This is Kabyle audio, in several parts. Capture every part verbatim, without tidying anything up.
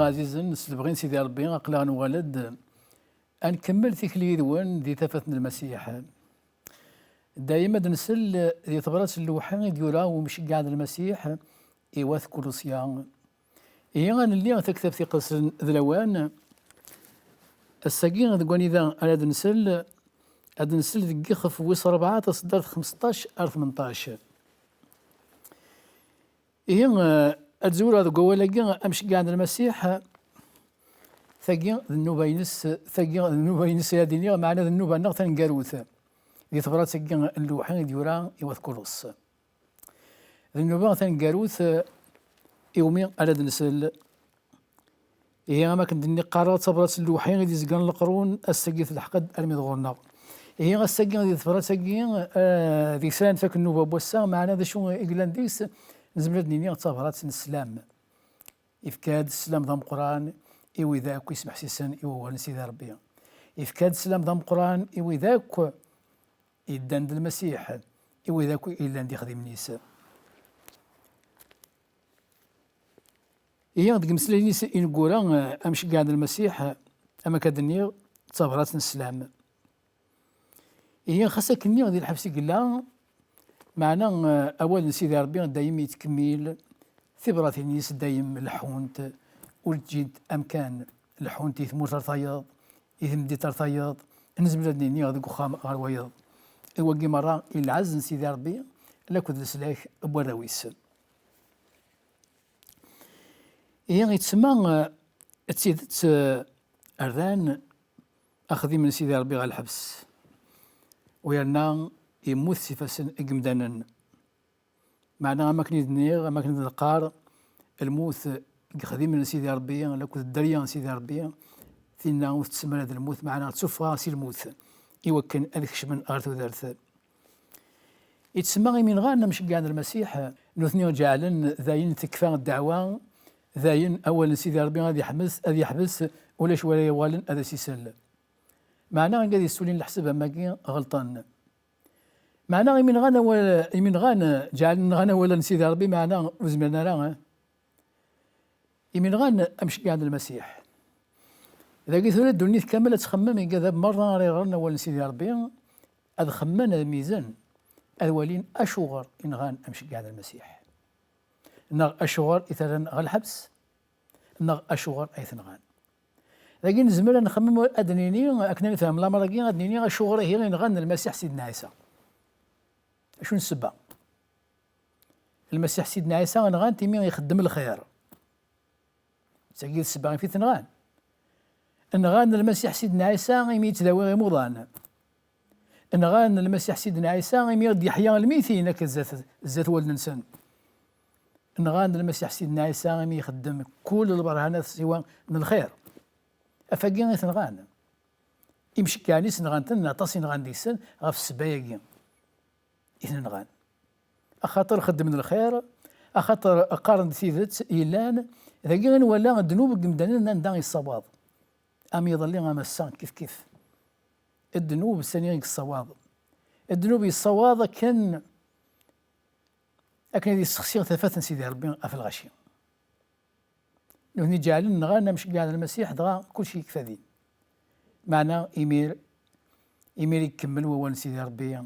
Ɛzizen, s lebɣi n Sidi Ṛebbi, aql-aɣ nuɣal-d ad nkemmel tikli yid-wen di tafat n Lmasiḥ. Dayem ad nsel di tebrat n lewḥi i d-yura umceggeɛ n Lmasiḥ i wat Kulusya. Ihi ad nelli taktabt iqedsen d lawan. Ass-agi deg wanida ara d-nsel, ad nsel deg yixef wis ṛebɛa, taṣeddart xmesṭac ar tmenṭac. Ihi, eh, ad zureɣ deg wawal-agi amceggeɛ n Lmasiḥ, tagi d nnuba-ines, tagi d nnuba-ines, ad iniɣ, meɛna d nnuba-nneɣ taneggarut, di tebrat-agi n lewḥi i d-yura i wat Kulus. D nnuba taneggarut, eh, iwumi ara d-nsel. Ihi, am akken d-nniɣ, qqareɣ d tabrat n lewḥi i d-izgan leqrun, ass-agi telḥeq-d armi d ɣur-neɣ. Ihi, ass-agi di tebrat-agi, eh, deg-s ara nfak nnuba n wass-a, meɛna d acu i yellan deg-s? Nezmer ad d-nini d tabrat n sslam. Ifka-d sslam d ameqqran i wid akk ismeḥsisen i wawal n Sidi Ṛebbi. Ifka-d sslam d ameqqran i wid akk yeddan d Lmasiḥ, i wid akk yellan d ixdimen-is. Ihi, deg imeslayen-is ineggura, eh, amceggeɛ n Lmasiḥ, eh, am akka d-nniɣ, d tabrat n sslam. Ihi, xas akken-nni di lḥebs i yella, meɛna, eh, awal n Sidi Ṛebbi dayem yettkemmil, tibratin-is dayem leḥḥunt, ur ǧǧint amkan, leḥḥunt i tmurt ar tayeḍ, i tmeddit ar tayeḍ, nezmer ad nini deg uxxam ɣer wayeḍ. I wagi merra i lɛezz n Sidi Ṛebbi, lakked leslak n warraw-is. Ihi, yettsemma, eh, d tidet, eh, rran axdim n Sidi Ṛebbi ɣer lḥebs, u yerna yemmut s ifassen n yemdanen. Meɛna, am akken i d-nniɣ, am akken i d-neqqar, lmut deg yexdimen n Sidi Ṛebbi, lakked dderya n Sidi Ṛebbi, tinna ur tettsemma ara d lmut, meɛna d tuffɣa si lmut, i wakken ad kecmen ɣer tudert. Yettsemma imi nɣan amceggeɛ n Lmasiḥ, nutni ǧeɛlen d ayen tekfa ddeɛwa, d ayen awal n Sidi Ṛebbi ad yeḥmes, ad yeḥbes, ulac wara yuɣalen ad as-isel. Meɛna, anga d-yessulin leḥsab am wagi, ɣelṭen. Meɛna, imi nɣan awal, imi nɣan, ǧeɛlen nɣan awal n Sidi Ṛebbi, meɛna ur zmiren ara, eh? Imi nɣan amceggeɛ n Lmasiḥ. Dagi tura ddunit kamel ad txemmem, igad merra ara yeɣren awal n Sidi Ṛebbi, ad xemmen, ad mizen, ad walin acuɣer i nɣan amceggeɛ n Lmasiḥ. Neɣ acuɣer i t-rran ɣer lḥebs, neɣ acuɣer ay t-nɣan. Dagi nezmer ad nxemmem, ad d-nini, akken ad nefhem lamer-agi, ad d-nini acuɣer ihi i nɣan Lmasiḥ Sidna Ɛisa. Acu n ssebba? Lmasiḥ Sidna Ɛisa nɣan-t imi ixeddem lxir. D tagi d ssebba i t-nɣan. Nɣan Lmasiḥ Sidna Ɛisa imi yettdawi imuḍan. Nɣan Lmasiḥ Sidna Ɛisa imi d-yeḥya lmitin akka zdat, zdat wallen-nsen. Nɣan Lmasiḥ Sidna Ɛisa imi ixeddem kul lberhanat siwa n lxir. Afagi i t-nɣan. Imceggɛen-is nɣan-ten, aṭas i nɣan deg-sen ɣef ssebba-agi i ten-nɣan. Axaṭer xeddmen lxir, axaṭer qqaren-d tidet yellan, dagi i nwala ddnub n yemdanen anda yessawaḍ. Am iḍelli, am ass-a, kif kif. Ddnub sani i yessawaḍ. Ddnub yessawaḍ akken, akken ad yessexsi tafat n Sidi Ṛebbi ɣef lɣaci. Nutni ǧeɛlen nɣan amceggeɛ n Lmasiḥ, dɣa kulci yekfa din. Meɛna imir, imir ikemmel wawal n Sidi Ṛebbi,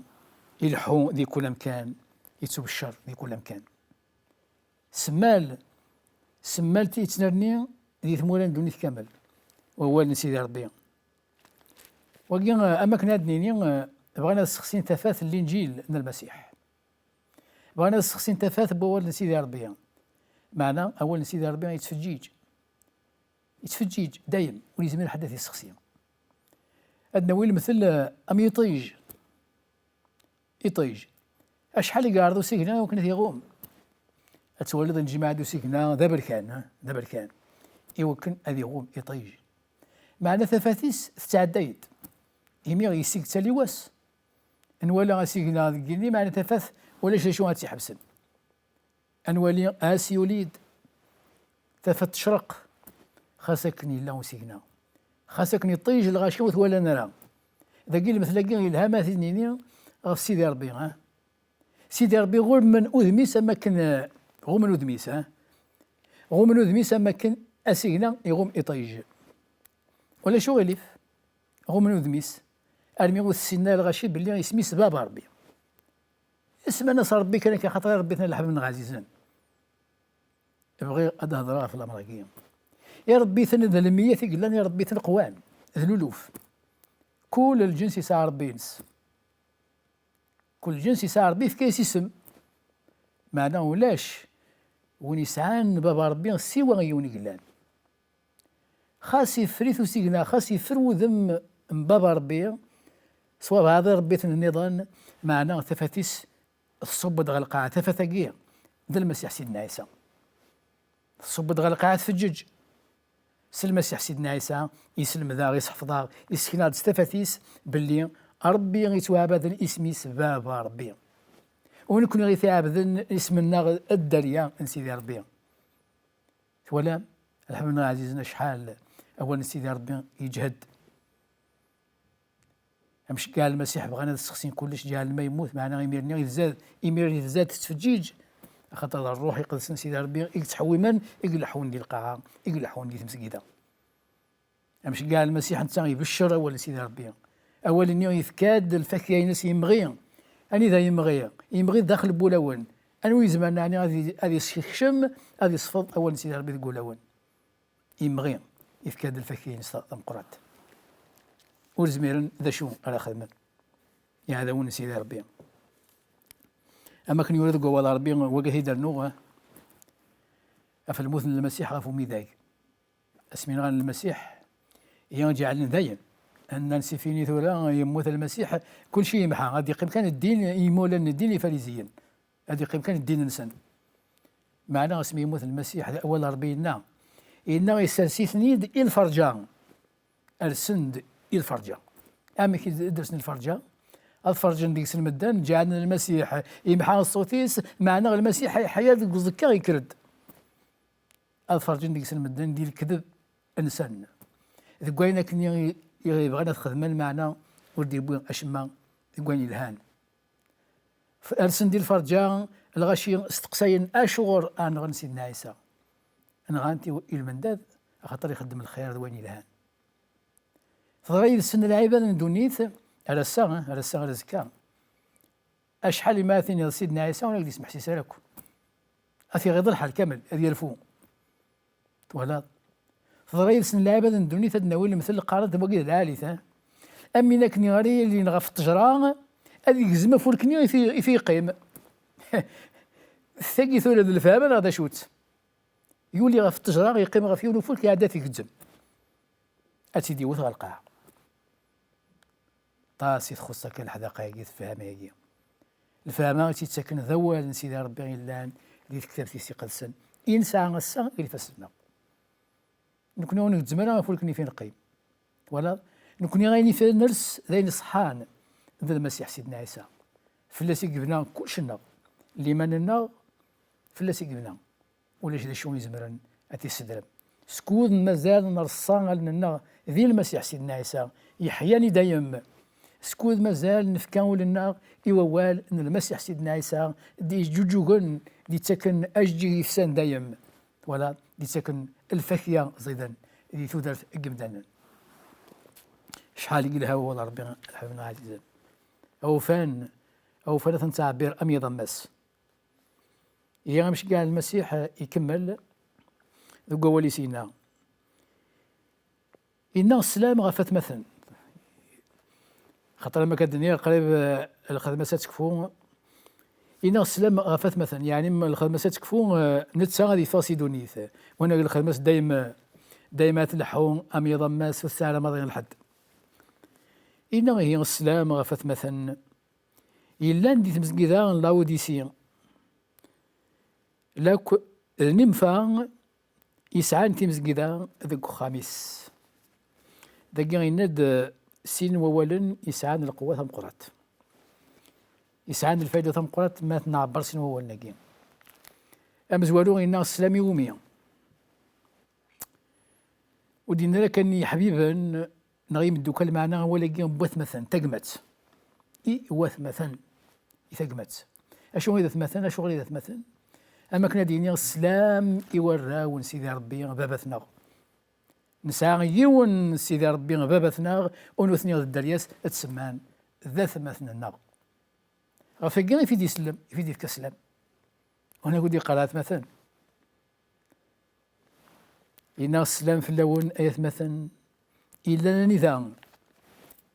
ileḥḥu di kul amkan, yettbeccer di kul amkan. Semmal, semmal yettnerni di tmura n ddunit kamel, wawal n Sidi Ṛebbi. Wagi, eh, am akken ad d-nini, eh, bɣan ad ssexsin tafat n Linǧil n Lmasiḥ. Bɣan ad ssexsin tafat n wawal n Sidi Ṛebbi. Meɛna, awal n Sidi Ṛebbi yettfeǧǧiǧ. Yettfeǧǧiǧ, dayem, ur yezmir ḥedd ad t-yessexsi. Ad nawi lemtel, eh, am yiṭij. Iṭij. Acḥal i yeɛreḍ usigna i wakken ad t-iɣum? Ad twaliḍ lǧimeɛ d usigna d aberkan, eh, d aberkan. I wakken ad iɣum iṭij. Meɛna tafat-is tettɛedday-d. Imi yessig tali wass. Nwala asigna deg yigenni, meɛna tafat ulac d acu ad tt-iḥebsen. Ad nwali ass yuli-d, tafat tecreq, xas akken yella usigna. Xas akken iṭij lɣaci ur t-walan ara. Dagi lemtel-agi yelha ma t-id-nini ɣef Sidi Ṛebbi, ah? Sidi Ṛebbi ɣummen udem-is am akken, eh, ɣummen udem-is, ah? Ɣummen udem-is am akken asigna iɣum iṭij. Ulac uɣilif, ɣummen udem-is, armi ur t-ssinen ara lɣaci belli isem-is Baba Ṛebbi. Isem-nnes Ṛebbi kan akka, xaṭer iṛebbi-ten a leḥbab-nneɣ ɛzizen. Bɣiɣ ad d-hedreɣ ɣef lameṛ-agi. Iṛebbi-ten d lmiyat i yellan, iṛebbi-ten qwan, d luluf. Kul lǧens yesɛa Ṛebbi-ines. Kul lǧens yesɛa Ṛebbi, yefka-yas isem. Meɛna ulac win yesɛan Baba Ṛebbi siwa yiwen i yellan. Xas iffer-it usigna, xas iffer wudem n Baba Ṛebbi, s wabɛaḍ iṛebbiten nniḍen, meɛna tafat-is tṣubb-d ɣer lqaɛa. Tafat-agi d Lmasiḥ Sidna Ɛisa. Tṣubb-d ɣer lqaɛa, tfeǧǧeǧ. S Lmasiḥ Sidna Ɛisa, iselmed-aɣ, isḥefḍ-aɣ, isken-aɣ-d s tafat-is belli Ṛebbi ittwaɛbaden, isem-is Baba Ṛebbi. U nekkni i t-iɛebden, isem-nneɣ dderya n Sidi Ṛebbi. Twalam? A leḥbab-nneɣ ɛzizen, acḥal awal n Sidi Ṛebbi yeǧhed. Amceggeɛ Lmasiḥ bɣan ad ssexsin kullec, ǧeɛlen ma yemmut, meɛna imir-nni i tzad, imir-nni tzad tettfeǧǧiǧ, axaṭer d Ṛṛuḥ Iqedsen Sidi Ṛebbi i yettḥewwimen, i ileḥḥun di lqaɛa, i ileḥḥun di tmesgida. Amceggeɛ Lmasiḥ netta ibeccer awal n Sidi Ṛebbi. Awal-nni yefka-d lfakya-ines yemɣi. Anida yemɣi? Yemɣi daxel n wulawen. Anwa yezmer, neɛni, ad i-, ad isekcem, ad isfeḍ awal n Sidi Ṛebbi deg wulawen? Imɣi, yefka-d lfakya-ines ta-, tameqqrant. Ur zmiren d acu ara xedmen iɛdawen n Sidi Ṛebbi. Am akken yura deg wawal n Ṛebbi, wagi i d-rnuɣ, eh, ɣef lmut n Lmasiḥ ɣef umidag. Asmi nɣan Lmasiḥ, i ǧeɛlen dayen. Nnan s ifini tura yemmut Lmasiḥ, kulci yemḥa, ad yeqqim kan ddin, imawlan n ddin, Ifariziyen. Ad yeqqim kan ddin-nsen. Meɛna asmi yemmut Lmasiḥ, d awal n Ṛebbi yenna. Yenna: "Isers-iten-id i lferǧa." Rsen-d i lferǧa. Amek i d-rsen lferǧa? Ad ferǧen deg-sen medden, ǧeɛlen Lmasiḥ, imḥa ṣṣut-is, meɛna Lmasiḥ iḥya deg uẓekka, yekker-d. Ad ferǧen deg-sen medden di lekdeb-nsen. Deg wayen akken i, i bɣan ad xedmen, meɛna ur d-yewwi acemma deg wayen yelhan. F-, rsen di lferǧa, lɣaci steqsayen acuɣer a nɣen Sidna Ɛisa. Nɣan-t i, i lmendad, axaṭer ixeddem lxir d wayen yelhan. Teḍra yid-sen lɛibad n ddunit, ar ass-a, eh, ar ass-a, ar azekka. Acḥal i ma ad tiniḍ Sidna Ɛisa, ur ak-d-ismeḥsis ara akk. Ad t-iɣiḍ lḥal kamel, ad yerfu. Twalaḍ? Teḍra yid-sen lɛibad n ddunit, ad d-nawi lemtel, qqaren-t wagi d lɛali-t, ha? Am win akken ara yilin ɣef ttejra, ad yegzem afulk-nni i t-, i t-yeqqim. Tagi tura d lefhama neɣ d acu-tt? Yuli ɣef ttejra, yeqqim ɣef yiwen ufulk, iɛedda ad t-igezzem. Ad tt-id-iwet ɣer lqaɛa. Aṭas i txuṣṣ akka leḥdaqa-agi, tefhama-agi. Lefhama i tt-yettaken d awal n Sidi Ṛebbi yellan di tektabt-is iqedsen, i nesɛa ass-a i lfas-nneɣ. Nekni ur ngezzem ara afulk-nni fi neqqim. Twalaḍ? Nekni ayen i fi ners d ayen ṣeḥḥan d Lmasiḥ Sidna Ɛisa. Fell-as i yebna kullec-nneɣ. Liman-nneɣ fell-as i yebna. Ulac d acu izemren ad t-issedrem. Skud mazal nreṣṣa allen-nneɣ di Lmasiḥ Sidna Ɛisa, yeḥyan i dayem. Skud mazal nefka ul-nneɣ i wawal n Lmasiḥ Sidna Ɛisa, d-yeǧǧuǧugen, d-yettaken ajeǧǧig yefsan dayem. Twalaḍ? D-yettaken lfakya ẓidan di tudert n yemdanen. Acḥal i yelha wawal n Ṛebbi, a leḥbab-nneɣ ɛzizen. Awfan, awfan ad ten-ttɛebbiṛ am yiḍ am wass. Ihi amceggeɛ n Lmasiḥ ikemmel deg wawal-is yenna. Yenna: "Sslam ɣef atmaten." Xaṭer am akka d-nniɣ, qrib, eh, lxedma-s ad tekfu. Yenna: "Sslam ɣef atmaten." Yeɛni, m-, lxedma-s ad tekfu, eh, netta ad yeffeɣ si ddunit. Wanag lxedma-s dayem, dayem ad tleḥḥu, am yiḍ am wass, ur tesɛi ara maḍi n lḥedd. Yenna ihi: "Sslam ɣef atmaten yellan di tmezgida n Laodisi, lakk d nimfa yesɛan timezgida deg uxxam-is." Dagi yenna-d sin wawalen yesɛan lqewwa tameqqrant. Yesɛan lfayda tameqqrant ma t-nɛebber sin wawalen-agi. Amezwaru yenna: "Sslam i wumi?" Ur d-yenni ara kan i yiḥbiben neɣ imeddukal, meɛna awal-agi n watmaten, tagmat. I watmaten, i tagmat. Acu i d atmaten? Acuɣer i d atmaten? Am akken ad d-yini: "Sslam i warraw n Sidi Ṛebbi, baba-tneɣ." Nesɛa yiwen Sidi Ṛebbi, baba-tneɣ, u nutni d dderya-s, ad t-semman d atmaten-nneɣ. Ɣef wagi i t-id-isellem, i t-id-ifka sslam. U nag ur d-yeqqar atmaten. Yenna: "Sslam fell-awen, ay atmaten." Yellan anida?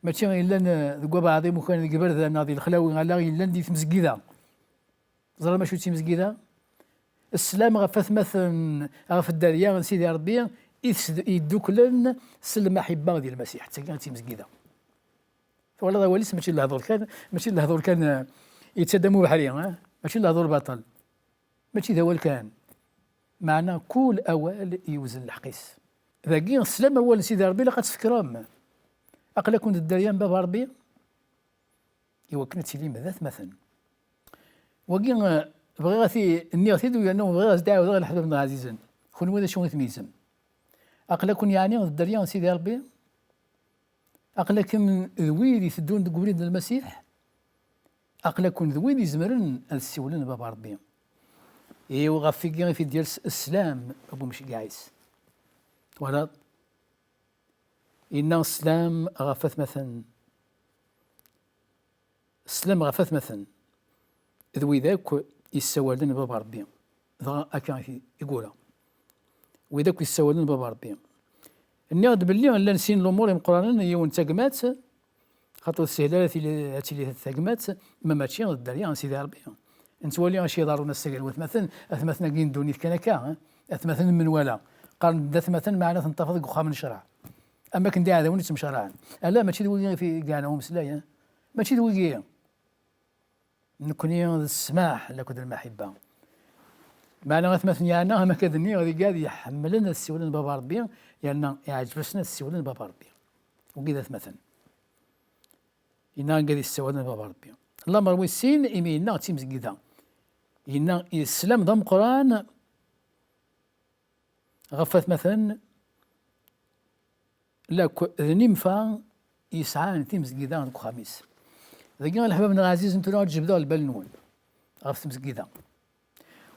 Mačči yellan, eh, deg wabeɛḍ imukan, deg iberdan neɣ di lexlawi, ala, yellan di tmezgida. Teẓram acu d timezgida? Sslam ɣef atmaten, ɣef dderya n Sidi Ṛebbi, i tesd-, yedduklen s lmaḥibba di Lmasiḥ. D tagi i d timezgida. Twalaḍ awal-is, mačči d lehdur kan, mačči d lehdur kan, eh, yettadam ubeḥri, eh? Mačči d lehdur baṭel. Mačči d awal kan. Meɛna kul awal yewzen lḥeqq-is. Dagi, teslam awal n Sidi Ṛebbi, ilaq ad tfekrem. Aql-aken d dderya n Baba Ṛebbi, iwakken ad tilim d atmaten. Wagi, eh, bɣiɣ ad t-, nniɣ-t-id, u yernu bɣiɣ ad s-d-ɛawdeɣ i leḥbab-nneɣ ɛzizen. Kunwi d acu i tmeyyzem? Aql-aken yeɛni d dderya n Sidi Ṛebbi? Aql-aken d wid iteddun deg ubrid n Lmasiḥ? Aql-aken d wid izemren ad ssiwlen i Baba Ṛebbi? Iw, ɣef wigi i t-id-yers sslam n umceggeɛ-is. Twalaḍ? Yenna: "Sslam ɣef atmaten." Sslam ɣef atmaten. D wid akk yessawalen i Baba Ṛebbi. Dɣa akka i t-, i yura. Wid akk yessawalen i Baba Ṛebbi. Nniɣ-d belli llan sin lumuṛ imeqqranen, yiwen d tagmat, xaṭer ur teshil ara tili, ad tili tagmat, ma mačči d dderya n Sidi Ṛebbi. Nettwali acu iḍerrun ass-a gar watmaten, atmaten-agi n ddunit kan akka, eh? Atmaten n menwala. Qqaren-d d atmaten, meɛna tenṭafeḍ deg uxxam n ccṛeɛ. Am wakken d iɛdawen i ttemcaraɛen. Ala, mačči d wigi i yeɛnan umeslay, eh? Mačči d wigi. Nekni d ssmaḥ lakked lmaḥibba. Meɛna atmaten yeɛna, am akka d-nniɣ, d igad iḥemmlen ad ssiwlen Baba Ṛebbi, yerna iɛǧeb-asen ad ssiwlen Baba Ṛebbi. Wigi d atmaten. Yenna igad yessawalen Baba Ṛebbi. Lamer wis sin, imi yenna d timezgida. Yenna sslam d ameqqran ɣef watmaten, lakk d nnimfa yesɛan timezgida deg uxxam-is. Dagi, a leḥbab-nneɣ ɛzizen, tura ad jebdeɣ lbal-nwen ɣef tmezgida.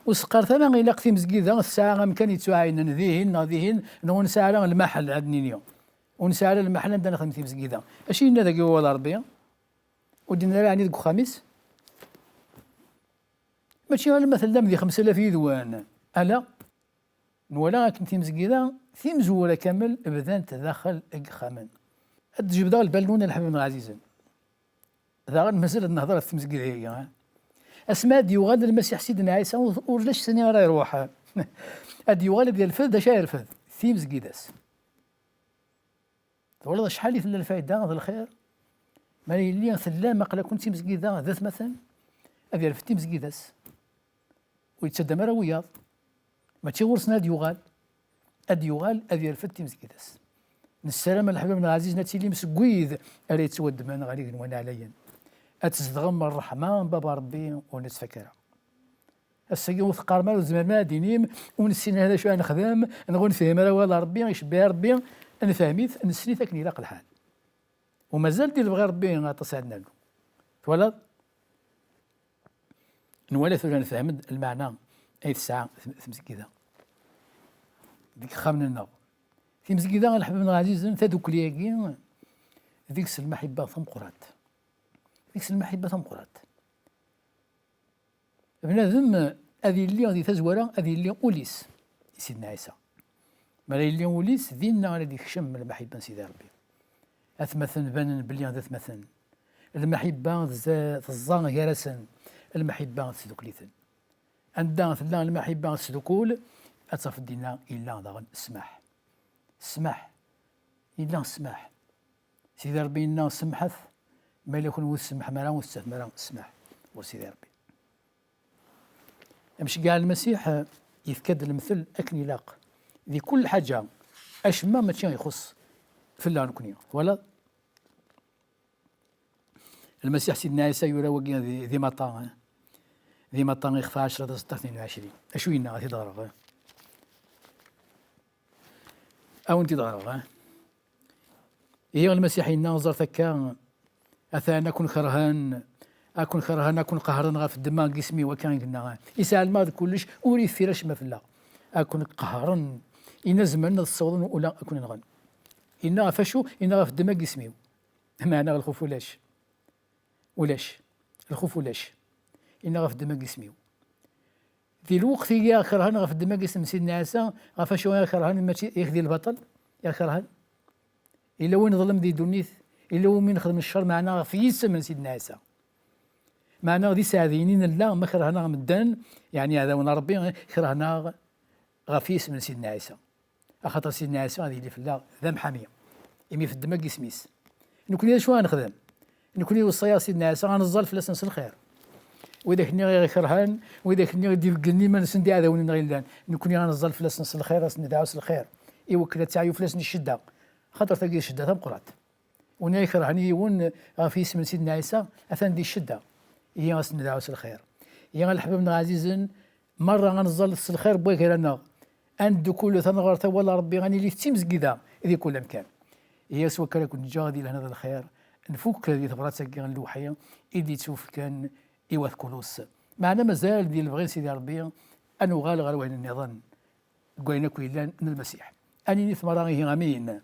Ur s-qqaret ara ilaq timezgida tesɛa amkan yettuɛaynen dihin neɣ dihin, neɣ ur nesɛi ara lmaḥel, ad d-nini. Ur nesɛi ara lmaḥel anda nexdem timezgida. Acu yenna dagi wawal Ṛebbi? Ur d-yenna ara ɛni deg uxxam-is? Mačči alamma tellam di xemsa alaf yid-wen. Ala. Nwala akken timezgida, timezwura kamel bdant daxel n yexxamen. Ad d-jebdeɣ lbal-nwen, a leḥbab-nneɣ ɛzizen. Daɣen mazal ad nehder ɣef tmezgida-agi, eh? Asmi ad d-yuɣal Lmasiḥ Sidna Ɛisa, ur, ur ulac sani ara iruḥ. Ad d-yuɣal ad yerfed, d acu ara yerfed? Timezgida-s. Twalaḍ acḥal i tella lfayda d lxir? Ma yili tellam aql-aken d timezgida d atmaten, ad yerfed timezgida-s. Ur yettaddam ara wiyaḍ. Mačči ɣur-sen ad yuɣal. Ad yuɣal, ad yerfed timezgida-s. Nessaram a leḥbab-nneɣ ɛzizen ad tilim seg wid ara yettwaddmen ɣer igenwan ɛlayen. Ad tzedɣem ṛṛeḥma n Baba Ṛebbi ur nettfak ara. Ass-agi ur teqqarem ara, ur tzemrem ara ad d-tinim, ur nessin ara d acu ara nexdem, neɣ ur nefhim ara awal n Ṛebbi, icebbeḥ Ṛebbi, nefhem-it, nessen-it akken ilaq lḥal. U mazal di lebɣi Ṛebbi aṭas ara d-nernu. Twalaḍ? Nwala tura nefhem-d lmeɛna ay tesɛa tm-, tmezgida deg yexxamen-nneɣ. Timezgida, a leḥbab-nneɣ ɛzizen, tadukli-agi deg-s lmaḥibba tameqqrant. Deg-s lmaḥibba tameqqrant. Bnadem ad yelli di tazwara, ad yelli ul-is i Sidna Ɛisa. Mi ara yelli ul-is, dinna ara d-ikcem lmaḥibba n Sidi Ṛebbi. Atmaten banen belli d atmaten. Lmaḥibba tza-, teẓẓa gar-asen, lmaḥibba tesdukkel-iten. Anda tella lmaḥibba tesdukul, ad tafeḍ dinna yella daɣen ssmaḥ. Ssmaḥ. Yella ssmaḥ. Sidi Ṛebbi yenna: "Semmḥet, ma yella kunwi ur tsemmḥem ara, ur tettafem ara ssmaḥ ɣur Sidi Ṛebbi." Amceggeɛ n Lmasiḥ, eh, yefka-d lemtel akken ilaq di kul lḥaǧa, acemma mačči ixuṣṣ fell-aɣ nekni. Twalaḍ? Lmasiḥ Sidna Ɛisa yura wagi di, di Maṭa, eh? Di Maṭa ixef ɛecra taseṭṭa tnin u ɛecrin. Acu yenna? Ad t-id-ɣreɣ, eh? Ad wen-t-id-ɣreɣ, eh? Ihi Lmasiḥ yenna, ẓret akka, atan a ken-kerhen, a ken-kerhen, a ken-qehren ɣef ddemma n yisem-iw, akka i yenna. Yesɛa lmeɛna deg kullec, ur yeffir acemma fell-aɣ. A ken-qehren, Inna zemren ad ssawḍen ula ad ken-nɣen. Inna ɣef acu? Inna ɣef ddem-agi isem-iw. Meɛna lxuf ulac. Ulac. Lxuf ulac. Inna ɣef ddem-agi isem-iw. Di lweqt-igi i ɣ-kerhen ɣef ddem-agi isem n Sidna Ɛisa, ɣef acu i ɣ-kerhen? Mačči yak di lbaṭel i ɣ-kerhen? Yella win ḍlem di ddunit? Yella win nexdem ccer, meɛna ɣef yisem n Sidna Ɛisa? Meɛna d iseɛdiyen i nella, ma kerhen-aɣ medden, yeɛni iɛdawen n Ṛebbi, kerhen-aɣ ɣef yisem n Sidna Ɛisa. Axaṭer Sidna Ɛisa ad yili fell-aɣ d amḥami, imi f ddem-agi isem-is. Nekni d acu ara nexdem? Nekni iweṣṣa-yaɣ Sidna Ɛisa ad neẓẓal fell-asen s lxir. Widak-nni i ɣ-ikerhen, widak-nni i d-ibeggen iman-nsen d iɛdawen-nneɣ yellan, nekni ad neẓẓal fell-asen s lxir, ad sen-nedɛu s lxir, i wakken ad teɛyu fell-asen ccedda. Axaṭer tagi d ccedda tameqqrant. Win ay ikerhen yiwen ɣef yisem n Sidna Ɛisa, atan di ccedda. Ihi, ad s-nedɛu s lxir. Ihi, a leḥbab-nneɣ ɛzizen, merra ad neẓẓal s lxir n wagar-aneɣ. Ad neddukul, ad neɣɣar tawal n Ṛebbi, ad nili d timezgida di kul amkan. Ihi, s wakka ara ken-ǧǧeɣ di lehna d lxir, nfuk di tebṛat-agi n lewḥi i d-yettwafkan i wat Kulus. Meɛna mazal di lebɣi n Sidi Ṛebbi, ad nuɣal ɣer wayen nniḍen, deg wayen akk yellan n Lmasiḥ. Ad nini-t merra ihi amin.